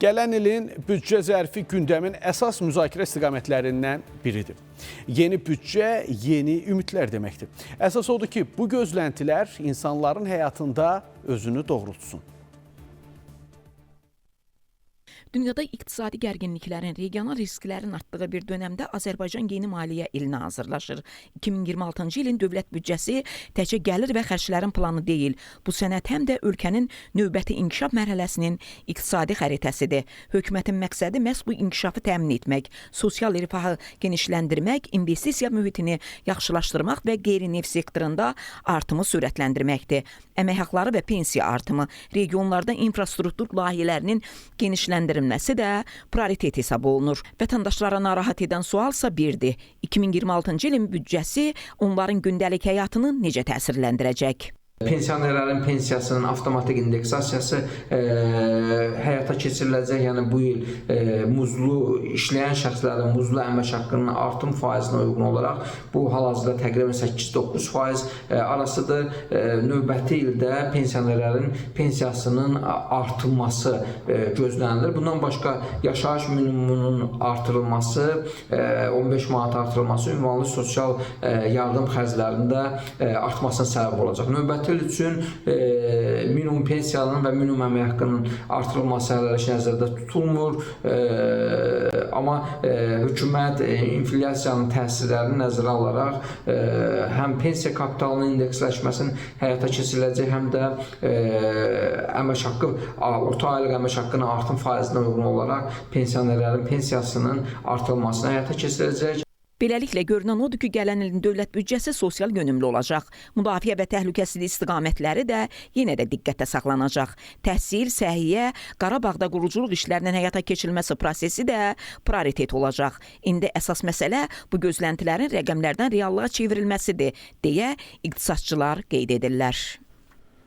Gələn ilin büdcə zərfi gündəmin əsas müzakirə istiqamətlərindən biridir. Yeni büdcə, yeni ümidlər deməkdir. Əsas odur ki, bu gözləntilər insanların həyatında özünü doğrultsun. Dünyada iqtisadi gərginliklərin, regional risklərin artdığı bir dönəmdə Azərbaycan yeni maliyyə ilinə hazırlaşır. 2026-cı ilin dövlət büdcəsi təkcə gəlir və xərclərin planı deyil. Bu sənəd həm də ölkənin növbəti inkişaf mərhələsinin iqtisadi xəritəsidir. Hökumətin məqsədi məhz bu inkişafı təmin etmək, sosial rifahı genişləndirmək, investisiya mühitini yaxşılaşdırmaq və qeyri-neft sektorunda artımı sürətləndirməkdir. Əmək haqları və pensiya artımı, regionlarda infrastruktur layihələrinin genişləndirilməsi də prioritet hesab olunur. Vətəndaşlara narahat edən sualsa birdir. 2026-cı ilin büdcəsi onların gündəlik həyatını necə təsirləndirəcək? Pensionerlərin pensiyasının avtomatik indeksasiyası həyata keçiriləcək. Yəni bu il muzlu işləyən şəxslərin muzlu əmək haqqının artım faizinə uyğun olaraq bu hal-hazırda təqribən 8-9% arasıdır. Növbəti ildə pensionerlərin pensiyasının artırılması gözlənilir. Bundan başqa yaşayış minimumunun artırılması, 15 manat artırılması ünvanlı sosial yardım xərclərində artmasına səbəb olacaq. Növbəti il üçün minimum pensiyanın və minimum əmək haqqının artırılması hələlik nəzərdə tutulmur. Amma hökumət inflyasiyanın təsirlərini nəzərə alaraq həm pensiya kapitalının indeksləşməsinin həyata keçiriləcək, həm də əmək haqqı, orta aylıq əmək haqqının artım faizinə uyğun olaraq pensionerlərin pensiyasının artırılmasını həyata keçiriləcək. Beləliklə, görünən odur ki, gələn ilin dövlət büdcəsi sosial yönümlü olacaq. Müdafiə və təhlükəsizlik istiqamətləri də yenə də diqqətdə saxlanacaq. Təhsil, səhiyyə, Qarabağda quruculuq işlərinin həyata keçirilməsi prosesi də prioritet olacaq. İndi əsas məsələ bu gözləntilərin rəqəmlərdən reallığa çevrilməsidir, deyə iqtisadçılar qeyd edirlər.